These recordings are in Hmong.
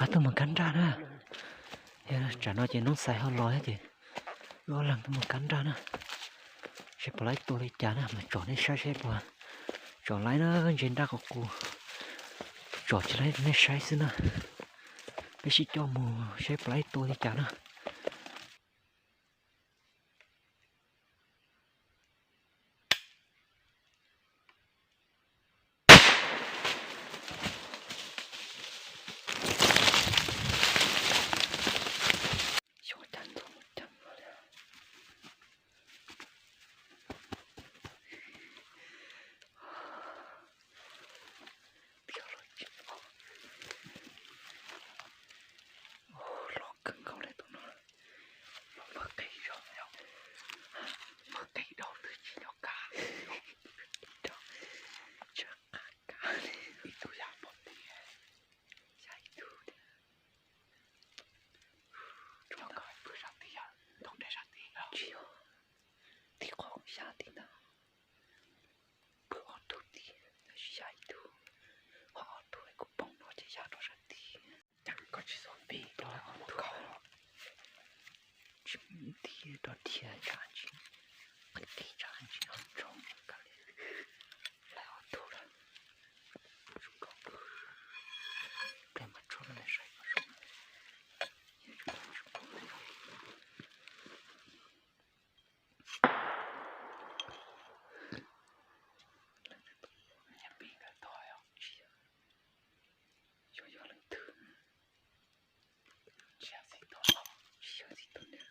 Tuaj mus kab nraj na. Tsam no ces noob xais ho los thiab ces wb ob leeg tuaj mus kab nraj na. Seb puas laib tua li cas na, mas tsom nej saib seb puas tsom laib na, ntse nraj qus qus. Tsom tsis laib rau nej saib xwb na. Peb sib coj mus seb puas laib tua li cas na. Los kawg nkaus li tus no. Los npawg qis zog, npawg qis dhau twg tsis nco qab. Ib tug, tsam qab kav li. Ib tug ya pom tiag, ya ib tug tiag. Nco qab pw sab tid, ntaus dej sab tid. Tsis yog, tim qhov ya tid ntag. Pw ob tug tid, tab sis ya ib tug, ho ob tug kuv poob no ces ya rau sab tid. Cas koj tsis txhob pib rau ob tug, tsis pib rau dhia tsam tsis, qhov kev tsam tsis ho tso, kawg li, lawv ob tug lawm. Pliag mas tso lawv saib kom zoo. Yog pib nkawd tog tsis yog, yog leej twg, tsis yog txiv tub, tsis yog txiv tub na.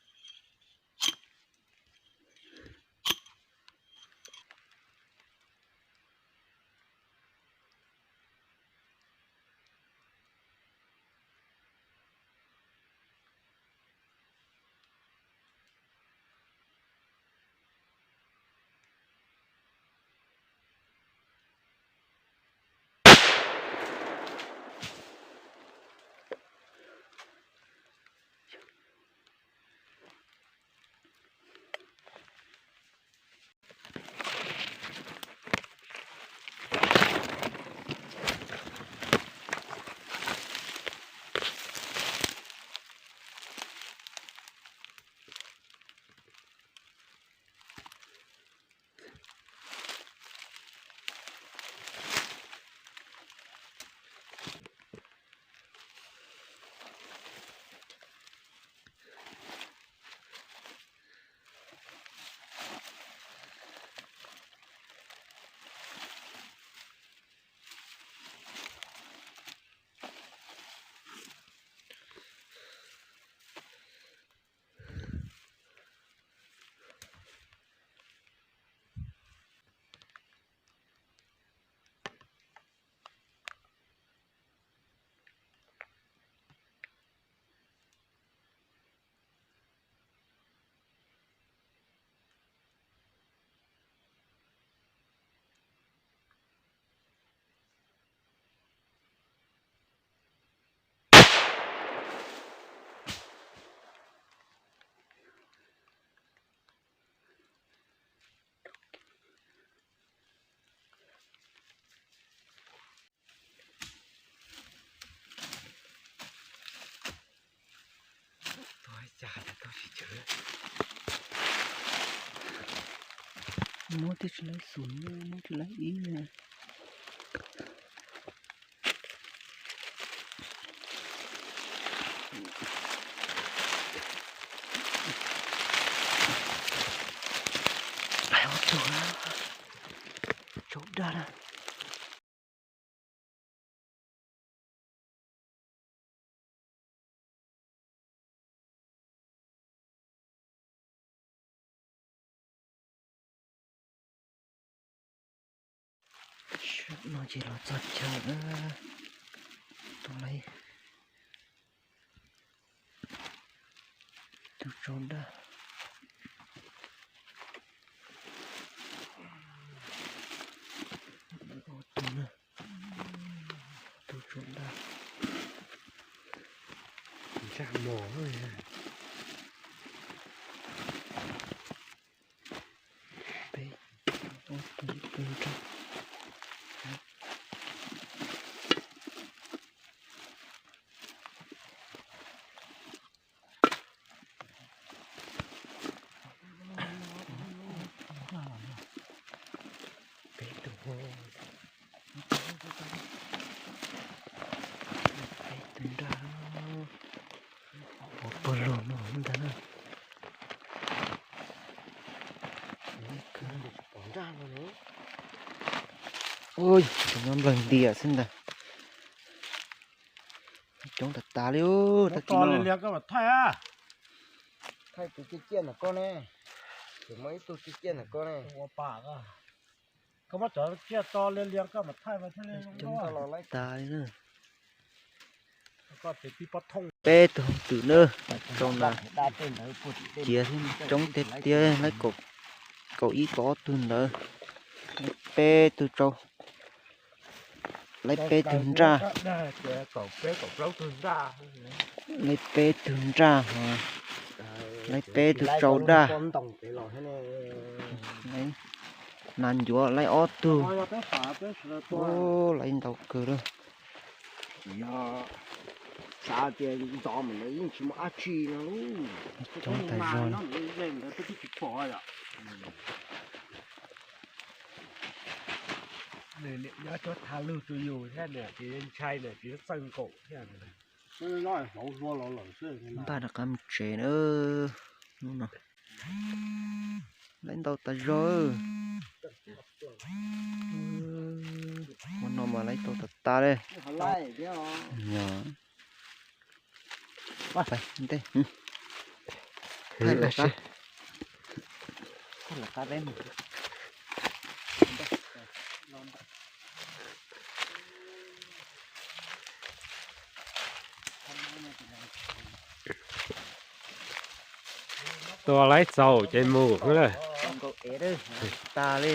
Muab tib tsis laib xus, muab tsis laib ib. Laib ob tug, tsaus dag na. Sab no ces los txog chaw, tua laib tus tsaus dag. Tus tsaus dag. Ntsaj mos. Peb, ob tug, ib tug ntsaj. Ntag na. Ua, tus no nplawg ntias xwb ntag. Coob tas tas li. Tag kis no. Thaij tus ciaj ciaj ntawm koj ne. Tseem muaj ib tug ciaj ciaj ntawm koj ne. Koj muab cov ciaj to li lias koj mam thaij mas thiaj li zoo. Coob tas tas li na. Peb tug hooj twm na, rau na, ciav coob tiag tiag, laib kaum ib kaum ob tug ntawd, laib peb tug tsau, laib peb tug nraj, laib peb tug nraj, laib peb tug tsau daj, nas ncuav laib ob tug, laib ntau kawg lawm. Xav tias ntxov mas lawv yeej tsis muaj dab tsi no. Coob tas zog. Nws niam nyob tsuas thav lug rau yus thiab, niam tsis ntshai, niam tsis txawj nkaum thiab. Npaj rov qab mus tsev na. Hnub no laib ntau tas zog. Ua no mas laib tau tas tas li. Yog. Pais ntej. Thaij lawv qab. Thaij lawv qab peb mus. Tua laib txaus ces mus xwb lawm. Tas li.